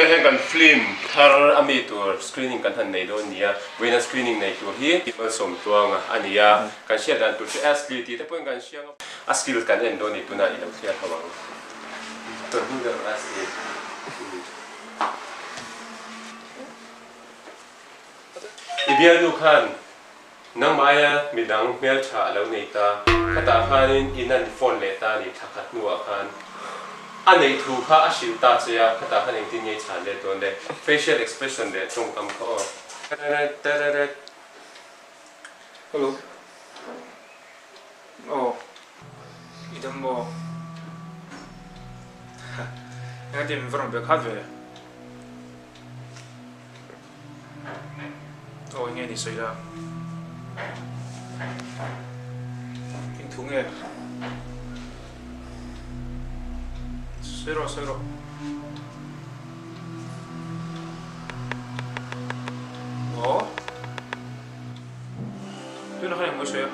Tunah hian kan film thar a mi tur screening kan han nei dawn nia, vawiina screening nei tur hi Malsawmtluanga a ni a, kan hriat dan tur chu Ashley tih te pawhin kan hria ang a, a skill kan en dawn ni tunah i lo thliar ho ang. Tawn hnu deuh Ashley. I bialnu khan Nangmah aia midang hmeltha a lo nei ta. Khatah khanin in an phone leh ta a ni thla khat hnuah khan a neih thu kha a hrilh ta che a, khatah khan engtin nge i chhan let dawn le? Facial expression leh tawngkam kha aw. Tararat. Hello. Aw. I dam maw? Engati min va rawn be khat ve? Aw enge ni sawi la eng thu nge sawi rawh sawi rawh aw tunah khan engmaw i sawi a.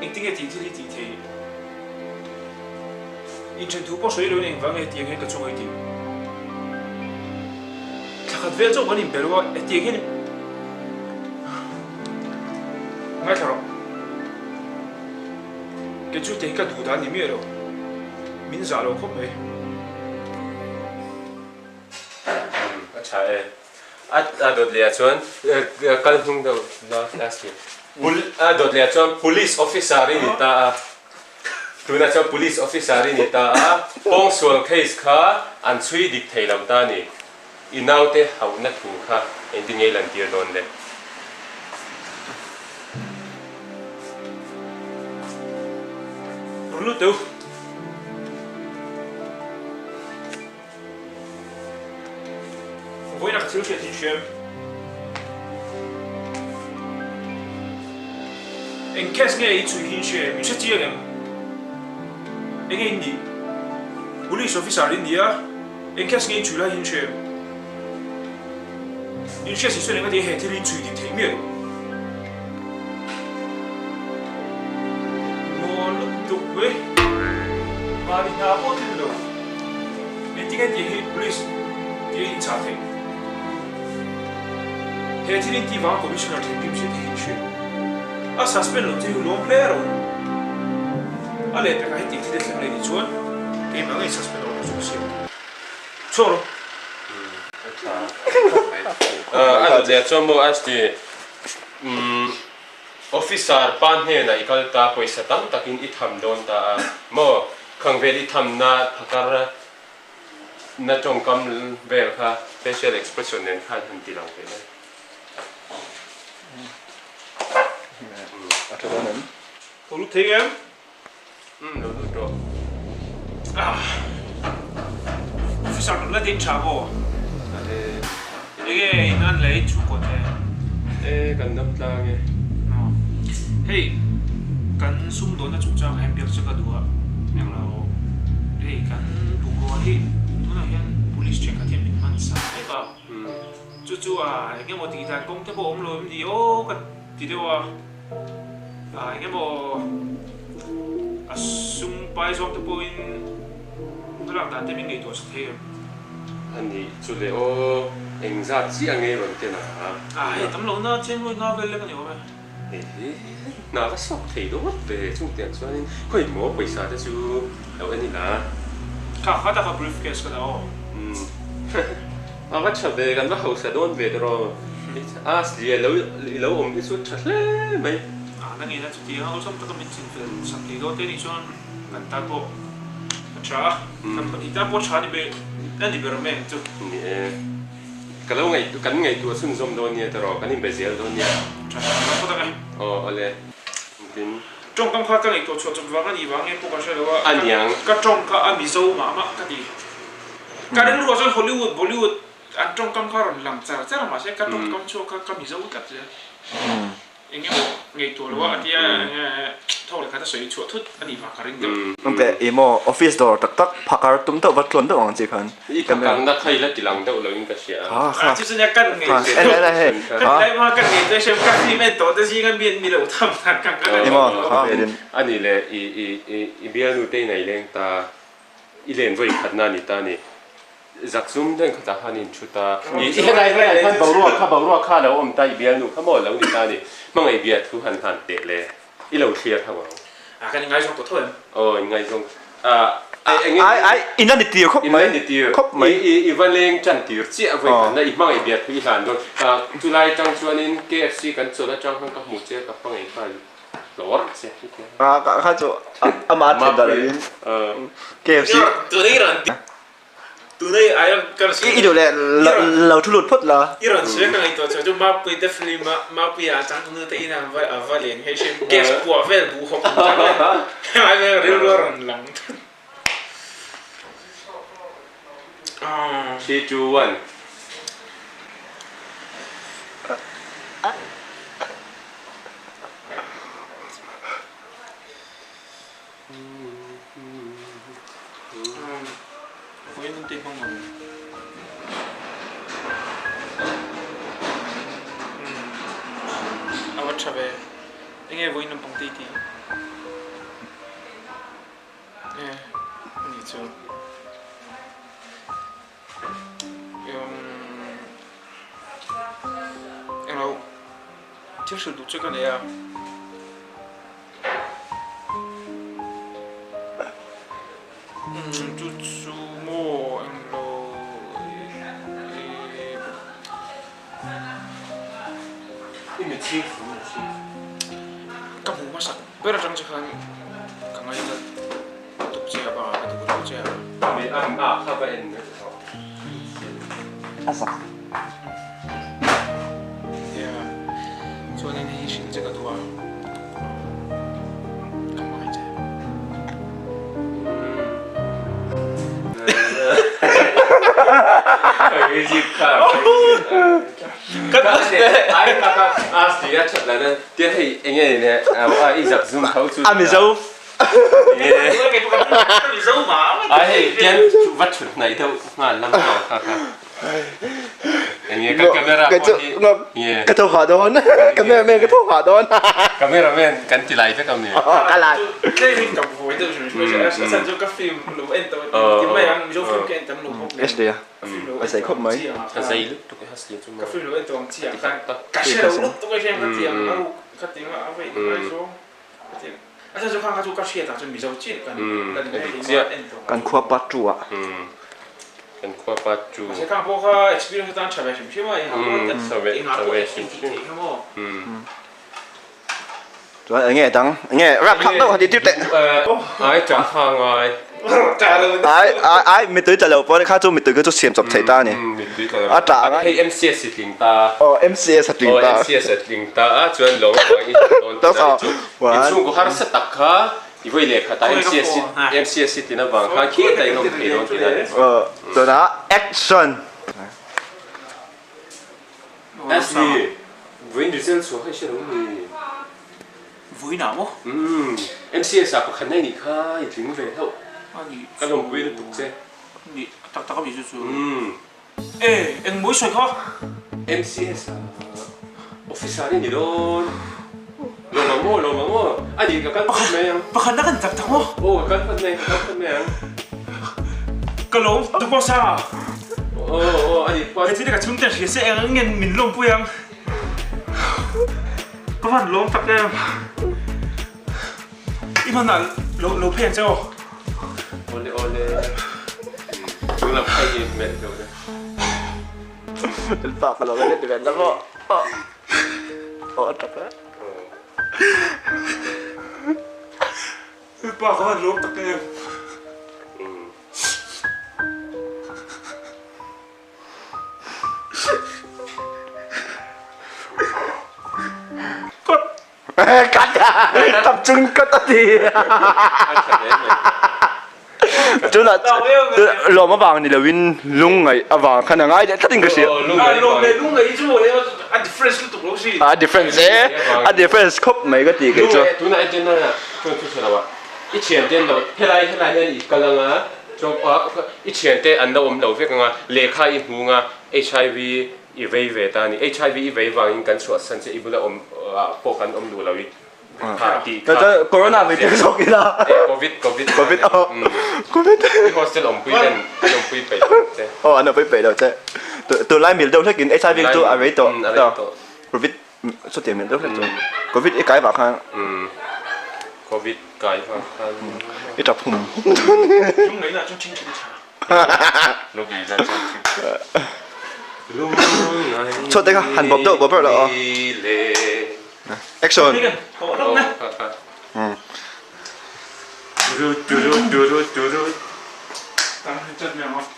Engtinge tih thil hi tih theih? Inthen thu pawh sawi loin engvang nge hetiang hian ka chunga i tih? Thla khat vel chauh kan inbe lo a, hetiang hian ngaithla rawh. Kei chu hetiang hi ka duh dan ni miah lo, min zah lo khawp mai. A tha e. A dawt leh ah chuan kal hnung deuh la class hi. A dawt leh ah chuan police officer i ni ta a. Tunah chuan police officer i ni ta a. Pawngsual case kha an chhui dik thei lo ta a ni. I naute hauhna thu kha engtin nge i lantir dawn le? Rawn lut deuh. Vawiin a ka thil hriat hi hriam. Eng case nge i chhui hi in hria em? In hre chiang em? Enge in nih? Police officer in ni a, eng case nge in chhui lai hi in hria em? In hria si chuan engati he thil hi in chhui dik theih miah lo? Maw lutuk mai. Mahni hna pawh tlin lo. Engtinge tih hi police tih a inchah theih? He thil in tih vang commissioner thinrim zia te hi in hria. A suspend loh chu hi lawm hle ro. A lehpekah hetiang thil a thleng leh nih chuan keimah ngei suspend awm chu ka siam. Chhuak rawh. A tha khawp mai. A dawt leh chuan maw Ashley Officer pa hnenah i kal ta pawisa tam takin i tham dawn ta a maw khang vel i thamna phakar na tawngkam vel kha facial expression nen khan han ti lang thei mai. A tha dawn em? Lo lut thei em? Umm lo lut rawh. Ah Officer kan la ding tha maw? A e. Enge in an lei chhungkaw te? E kan dam tlang e. Aw hei kan sumdawnna chungchang ah hian biak che ka duh a englo hei kan bungrua hi tunah hian police thenkhat hian min hman sa mek a chu chu a engemaw tih dan kawng te pawh a awm lo em ni aw ka ti deuh a. Eng emaw a sum pai zawng te pawhin hmalak dan te min ngaihtuah sak thei em? A nih chu le aw, eng zat chiah nge rawn ken a? A hei tam lohna cheng luai nga vel lek a ni awm e. Ehe, hna ka sawk thei dawt ve chung tiang chuanin khawi maw pawisa te chu lo en ila. Kha kha taka briefcase ka dah aw. Umm, a va tha ve, kan va hausa dawn ve tawh. A sli lo i lo awm hi chu tha hle mai. A nangin a chutiang a awlsam taka min chin fel sak thei dawn te nih chuan kan tan pawh a tha a, kan pahnih tan pawh tha a ni ber mai ang chu. Ni e, ka lo ngaih kan ngaihtuah chhunzawm dawn nia tawh kan inbe zel dawn nia. Tha tha ka phawt ang e. Aw awle, tin. Tawngkam kha ka ngaihtuah chhuah chawp vang a nih vang nge pawh ka hre lo a, A niang. Ka tawng kha a Mizo mah mah ka ti. Ka rilruah chuan Hollywood, Bollywood. An tawngkam kha rawn lang char char a mahse ka tawngkam chhuak kha ka Mizo tlat zel. Eng emaw ngaihtuah lo a a tia eng nge tho. Thawk leh khat a sawi chhuah thut a nih vang ka ring deuh. Engte i maw office dawr tak tak phakar tum deuh va tluan deuh ang chi khan. I phakarna kha i la ti lang deuh lo in ka hria a. Kha kha. Chu chu nia kan ngei che. En en hei. Kan lai hma kan ngei che hrem ka film en tawh te zinga mi an ni lo tham tak kan kan I maw kha. A nih leh i i i i bialnu te in a i leng ta i len vawi khatna a ni ta a ni. Zakzum deuh khatah khan in thu ta. I helai helai khan boruak kha boruak kha a lo awm ta i bialnu kha maw a lo ni ta a ni. Hmangaih bia thu han han teh le. I lo thlir tho ang. A kan ingaizawng tawh tho em? Aw ingaizawng. A eng nge? Ai ai in a ni tir khawp mai. In a ni tir. Khawp mai. I i va leng tan tir chiah vawi khat na i hmangaih bia thu i hlan dawn. A chulai atang chuanin KFC kan chawl atang khan ka hmu che ka hmangaih nghal hlawr che i ti a. A kha chu amah a then dah lovin KFC. Tunei rawn Tunei ai ka rawn I duh leh lo thu lut phawt la. I rawn sawi ka ngaihtuah chhuah chu Mapui te film a Mapui ah chang nu te in a va a va len hei hrim gas puah vel buh hawk ang chang vel ai vel rilru a rawn lang thut. 3 2 1. A va tha ve enge vawiin lampang te i tih e a nih chu englo thil hrilh duh che ka nei a. Chu chu maw englo ih. I mi chhing fu mi chhing. Ka hmu hmasak ber atang che khan ka ngaina tuk che a bangah ka duh lo che a. Mi a a kha va en mai tawh. A zak. Nia, chuanin hei hi hrilh che ka duh a, ka hmangaih che. A mizo. Ka tho hah dawn. Cameraman ka tho hah dawn. Cameraman kan ti lai vek ami. Ka lai. SD a. A zei khawp mai. A zei lutuk e Hasli chu maw. Kan khua part 2 ah. Kan khua part 2. Chuan enge dang enge rap thlak deuh han ti tir teh. Ai tah kha ngai. Ai ai ai mittui tla lo pawh kha chu mittui kha chu siam chawp thei ta a ni. Mittui tla lo. A tah ngai. Hei MCS i tling ta. Aw MCS a tling ta. Aw MCS a tling ta a chuan lawng avang i tling dawn tih na chu. I chhungkaw harsa tak kha i vawi leh khat a MCS MCS i tlin avang khan khitah in awm thei dawn tih na ni. Aw tunah action. Ashley, vawiin result chhuah kha i hre lo mi? Vawiin ah maw? Umm, MCS ah pakhat na i nih kha i tling ve hlauh. A nih Ka lawmpui lutuk che. Nih, tak tak a mi chu chu. Umm. E, eng mawi sawi kha? MCS ah officer i ni dawn. Lawm ang maw, lawm ang maw. A nih ka kal phawt mai ang. Pakhat na kan tak tak maw? Aw, ka kal phawt mai, ka kal phawt mai ang. Ka lawm, Dubosa. Aw, aw, a nih phawt. Heti ka chhungte hria se eng nge min lawmpui ang. Ka van lawm tak em. I hmanah lo lo phei ang che aw. Awle, awle. Chung lam kha i melh deuh deuh. Pa ka lo let ve na maw. Aw a tap e. Pa ka van lawm tak em. Kat tap chung kat a ti. Tunah lawm avang ni loin lungngaih avang khan a ngai leh tlat in ka hria. Lungngaih chu a difference lutuk lo si. A difference e, a difference khawp mai ka ti kei chu. Tunah entirna. Chuan thu chhe lo ah i thiante an lo helai helai hian i kal anga chuan i thiante an lo awm lo vek anga lehkha i hmu anga HIV i vei ve ta a ni. HIV i vei vangin kan chhuahsan che i bula awm ah pawh kan awm duh lo i kha tih kha Corona vei tir zawk ila. Covid Covid Covid aw Covid. I hostel awmpui ten an awmpui peih lo che. Aw an awmpui peih lo che. Tunlai mil deuh hlekin HIV chu a vei tawh. A rei tawh. Covid Chutiang min deuh hlek chuan Covid i kai vah khan Covid kai vah khan i tap hum hum dawn ni. Lungngaihna ah chuan thing thil tha. Lungngaihna chuan thing Lungngaih Chhuat te kha han bawp deuh bawp rawh aw. Action.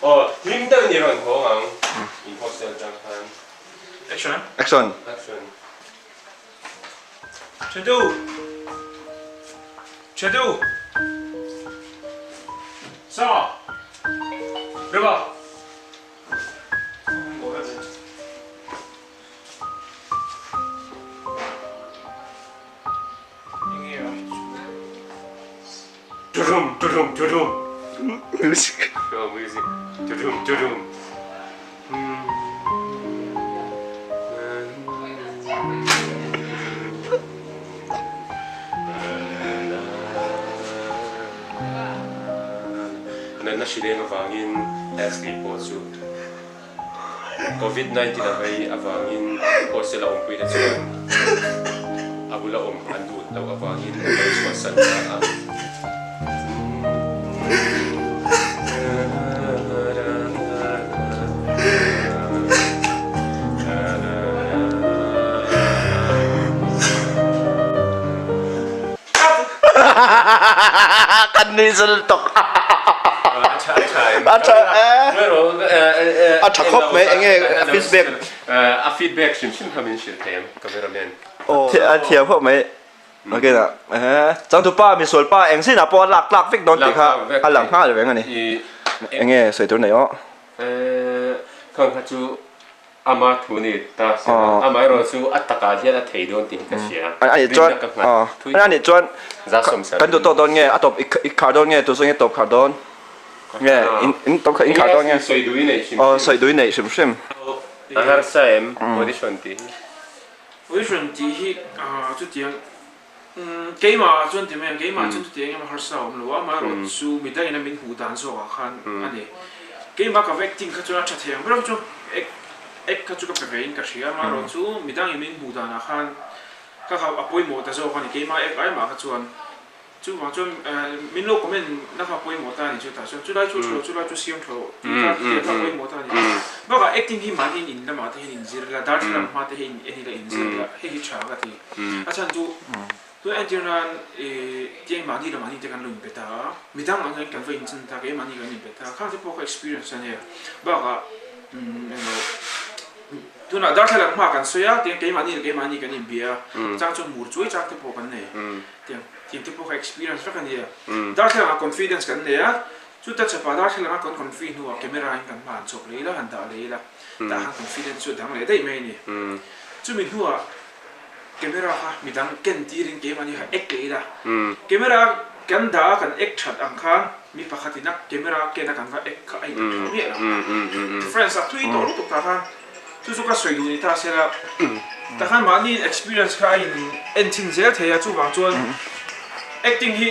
Aw hlim deuh ni rawn haw ang in hostel tang khan. Action. Action. Action. Chedu. Chedu. Sa. Reba. Turum turum turum. Music. Oh music. Turum turum. Natna hrileng avangin Ashley pawh chu Covid 19 a vei avangin hostel a awmpui te chuan a bula awm an duh loh avangin an lo chhuahsan ta a. Kan ni zel tok. A tha A tha khawp mai enge a feedback. A feedback hrim hrim kha min hrilh thei em cameraman. A thiam khawp mai. Ok na. Changtupa misual pa eng sin ah pawh a lak tlak vek dawn tih kha a lang nghal reng a ni. Enge sawi tur nei aw. Khang kha chu Ama thu ni ta si a, amaherawh chu a takah hian a thei dawn tih hi ka hria. A nih chuan, a nih chuan kan duh tawk dawn nge, a tawp i khar dawn nge, tu chu nge tawp khar dawn nge, in tawp in khar dawn nge. Sawi duh i neih hrim hrim. Aw, sawi duh i neih hrim hrim. A harsa em audition tih hi? Audition tih hi chutiang keimah chuan ti mai ang, keimah chuan chutiang em harsa a awm lo a, amaherawh chu midang ina min hmuh dan zawkah khan a ni. Keimah ka va acting kha chuan a tha thei ang ber chu act kha chu ka pe ve in ka hria, amaherawh chu midang in min hmuh danah khan ka kha a pawimawh ta zawk a ni, keimah act ai mah kha chuan. Chuvang chuan min lo comment na kha pawimawh ta a ni chu tah chuan chulai chu tha lo chulai chu siam tha lo tih kha tih kha pawimawh ta a ni. Bakah acting hi mahni in lamah te hian inzir ila darthlalang hma te hi en ila inzir ila hei hi tha ka ti. A chhan chu tuna entir nan tiang mahni leh mahni te kan lo inpe ta a, midang ang hian kan va inchan ta keimahni kan inpe ta khang te pawh kha experience a nia. Bakah englo tunah darthlalang hma kan sawi a tiang keimahni leh keimahni kan inbia a chang chuan mur chuai chang te pawh kan nei. Tiang tiang te pawh kha experience vek a ni a. Darthlalang ah confidence kan nei a, chuta chhapah darthlalang a kan confi hnuah camera in kan hma han chawp leh ila, han dah leh ila, tah khan confidence chu a dang leh daih mai a ni. Chumi hnuah camera kha midang ken tirin keimahni kha ek leh ila, camera kan dah a kan ek that ang khan mi pakhatin a camera ken a kan va ek kha a in tha miah lo. Difference a thui tawh lutuk tah khan. Chu chu ka sawi duh ni ta sela, tah khan mahni experience kha a in en chhin zel thei a, chuvang chuan acting hi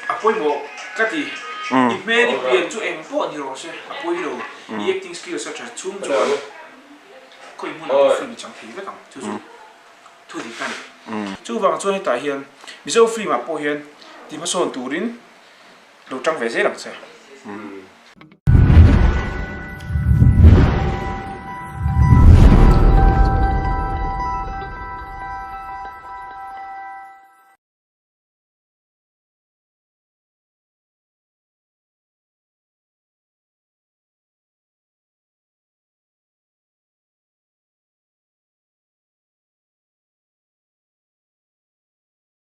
a pawimawh ka ti. I hmel i pian chu eng pawh ni rawh se, a pawi lo. I acting skills a tha chhung chuan khawi hmunah pawh film i chang thei vek ang, chu chu thu dik a ni. Chuvang chuan hetah hian Mizo film ah pawh hian ti hmasawn turin lo tang ve zel ang che.